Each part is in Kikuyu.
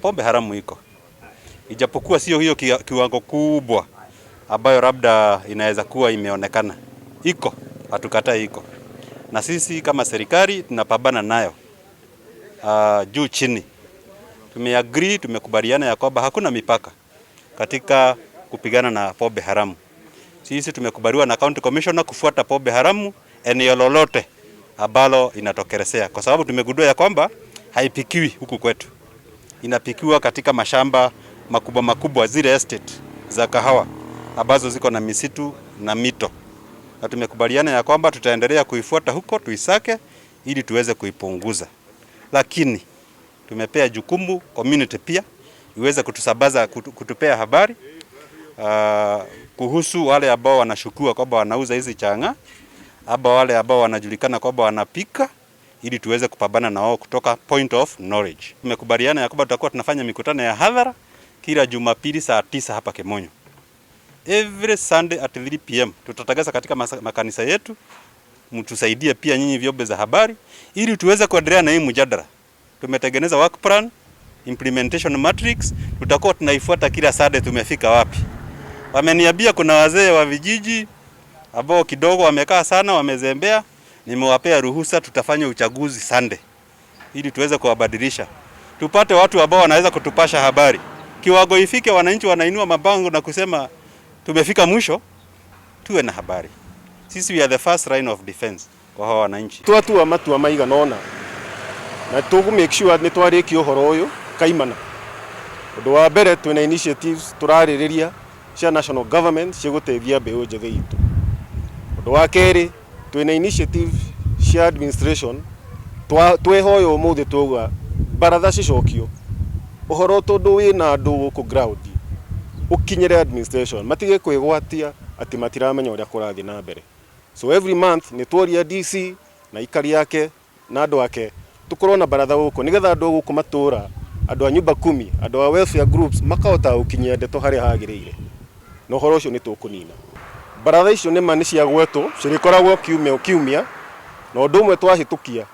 Pombe haramu iko, ijapokuwa sio hiyo kiwango kubwa ambayo labda inaweza kuwa imeonekana. Iko, hatukatai iko, na sisi kama serikali tunapambana nayo juu chini. Tumeagree, tumekubaliana ya kwamba hakuna mipaka katika kupigana na pombe haramu. Sisi tumekubaliwa na county commissioner kufuata pombe haramu eneo lolote ambalo inatokelezea, kwa sababu tumegundua ya kwamba haipikiwi huku kwetu, inapikiwa katika mashamba makubwa makubwa, zile estate za kahawa ambazo ziko na misitu na mito, na tumekubaliana ya kwamba tutaendelea kuifuata huko tuisake, ili tuweze kuipunguza, lakini tumepea jukumu community pia iweze kutusambaza, kutupea habari kuhusu wale ambao wanashukiwa kwamba wanauza hizi chang'aa ama wale ambao wanajulikana kwamba wanapika, ili tuweze kupambana na wao kutoka point of knowledge. Tumekubaliana ya kwamba tutakuwa tunafanya mikutano ya hadhara kila Jumapili saa 9 hapa Kimonyo. Every Sunday at 3 p.m. tutatangaza katika makanisa yetu, mtusaidie pia nyinyi vyombo za habari ili tuweze kuendelea na hii mjadala. Tumetengeneza work plan, implementation matrix, tutakuwa tunaifuata kila Sunday tumefika wapi. Wameniambia kuna wazee wa vijiji ambao kidogo wamekaa sana, wamezembea. Nimewapea ruhusa, tutafanya uchaguzi Sunday ili tuweze kuwabadilisha, tupate watu ambao wanaweza kutupasha habari. Kiwango ifike, wananchi wanainua mabango na kusema tumefika mwisho, tuwe na habari. Sisi we are the first line of defense kwa hawa wananchi. Twatua matua maigana ũna na tũgũ make sure nĩ twarĩkia ũhoro ũyũ kaimana. Ũndũ wa mbere, twĩna initiatives tũrarĩrĩria cia national government cigũteithia mbeũ njĩthĩ itũ. Ũndũ wa kerĩ, twĩna initiative cia administration. Twehoya ũmũthĩ twauga baratha cicokio ũhoro, tondũ wĩna andũ gũkũ ground ũkinyĩre administration, matige kwĩgwatia atĩ matiramenya ũrĩa kũrathiĩ na mbere. So every month nĩ tworia DC na ikari yake na andũ ake tukorwo na baratha gũkũ, nĩgetha andũ gũkũ matũra, andũ a nyumba kumi, andũ a welfare groups makahota gũkinyia ndeto harĩa hagĩrĩire, na ũhoro ũcio nĩ tũkũnina. Baratha icio nĩma nĩ cia gwetwo, cirĩkoragwo kiumia o kiumia, na ũndũ ũmwe twahĩtũkia,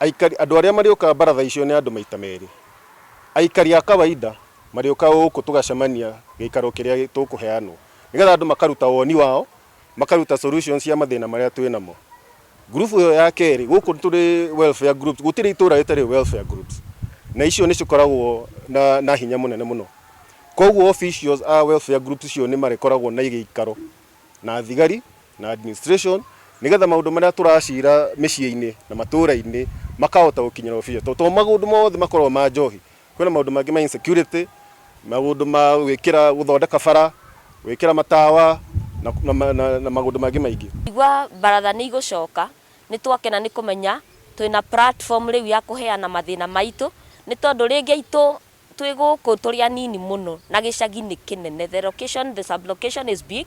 aikari, andũ arĩa marĩũkaga baratha icio nĩ andũ maita merĩ. Aikari a kawaida marĩũkaga gũkũ, tũgacemania gĩikaro kĩrĩa tũkũheanwo, nĩgetha andũ makaruta woni wao, makaruta solutions cia mathĩna marĩa twĩ namo. Group ĩyo ya kerĩ, gũkũ tũrĩ welfare groups, gũtirĩ itũra rĩtarĩ welfare groups, na icio nĩ cikoragwo na hinya mũnene mũno. Koguo officials a welfare groups icio nĩ marĩkoragwo na gĩikaro na thigari na administration, nĩgetha maũndũ marĩa tũracira mĩciĩ-inĩ na matũra-inĩ makahota gũkinyĩra officials, tondũ to maũndũ mothe makoragwo ma njohi, kwĩna maũndũ mangĩ ma insecurity, maũndũ ma gwĩkĩra, gũthondeka bara, gwĩkĩra matawa na maũndũ mangĩ maingĩ. Igua baratha nĩ igũcoka, nĩ twakena nĩ kũmenya twĩna platform rĩu ya kũheana mathĩna maitũ, nĩ tondũ rĩngĩ aitũ twĩ gũkũ tũrĩ anini mũno na gĩcagi nĩ kĩnene. The location, the sublocation is big,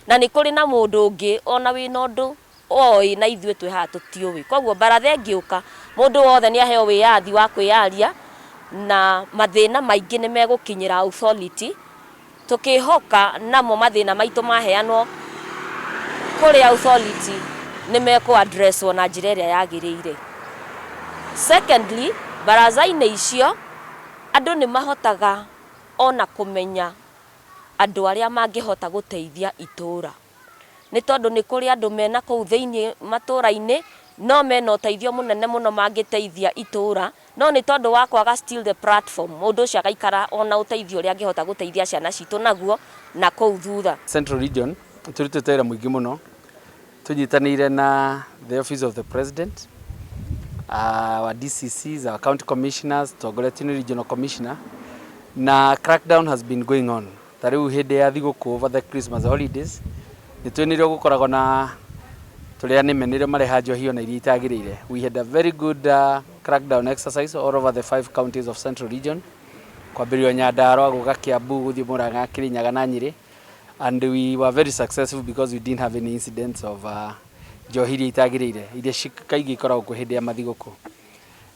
na nĩ kũrĩ na mũndũ ũngĩ ona wĩna ũndũ oĩ na ithuĩ twĩ haha tũtiũĩ. Koguo baratha ĩngĩũka, mũndũ wothe nĩ aheo wĩyathi wa kwĩyaria, na mathĩna maingĩ nĩ megũkinyĩra authority, tũkĩhoka namo mathĩna maitũ maheanwo kũrĩ authority nĩ mekũ addresswo na njĩra ĩrĩa yagĩrĩire. Secondly, baraza-inĩ icio andũ nĩ mahotaga ona kũmenya andũ arĩa mangĩhota gũteithia itũra, nĩ tondũ nĩ kũrĩ andũ mena kũu thĩinĩ matũra-inĩ no mena ũteithio mũnene mũno mangĩteithia itũra, no nĩ tondũ wa kwaga still the platform, mũndũ ũcio agaikara ona ũteithio ũrĩa angĩhota gũteithia ciana citũ naguo na kũu thutha. Central Region tũrutĩte wĩra mũingĩ mũno tũnyitanĩire na the Office of the President, our DCCs, our county commissioners, tongoretio nĩ regional commissioner, na crackdown has been going on. Ta rĩu hĩndĩ ya thigũkũ, over the Christmas holidays, nĩ twĩnĩrĩo gũkoragwo na tũrĩa nĩme nĩrĩo mareha njohi ona iria itagĩrĩire. We had a very good crackdown exercise all over the five counties of Central Region, kwambĩrĩrio Nyandarua, gũka Kiambu, gũthiĩ Murang'a, Kirinyaga na Nyĩrĩ, and we were very successful because we didn't have any incidents of njohi iria itagĩrĩire, iria kaingĩ ikoragwo kuo hĩndĩ ya mathigũkũ.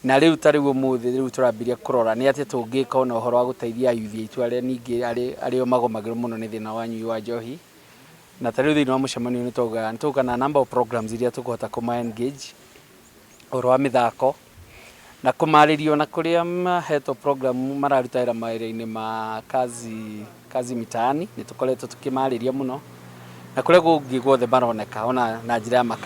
Na rĩu ta rĩu ũmũthĩ rĩu tũrambirie kũrora nĩ atĩa tũngĩka ona ũhoro wa gũteithia ayuthi aitũ arĩa ningĩ arĩo magomagĩrwo mũno nĩ thĩna wa nyui wa njohi. Na ta rĩu thĩinĩ wa mũcemanio nĩ twauga nĩ tũgũka na number of programs iria tũkũhota kũma engage ũhoro wa mĩthako. Na kũmarĩria ona kũrĩa mahetwo program mararuta wĩra mawĩra-inĩ ma kazi mitaani, nĩ tũkoretwo tũkĩmarĩria mũno na kũrĩa kũngĩ guothe maroneka ona na njĩra ya makanitha.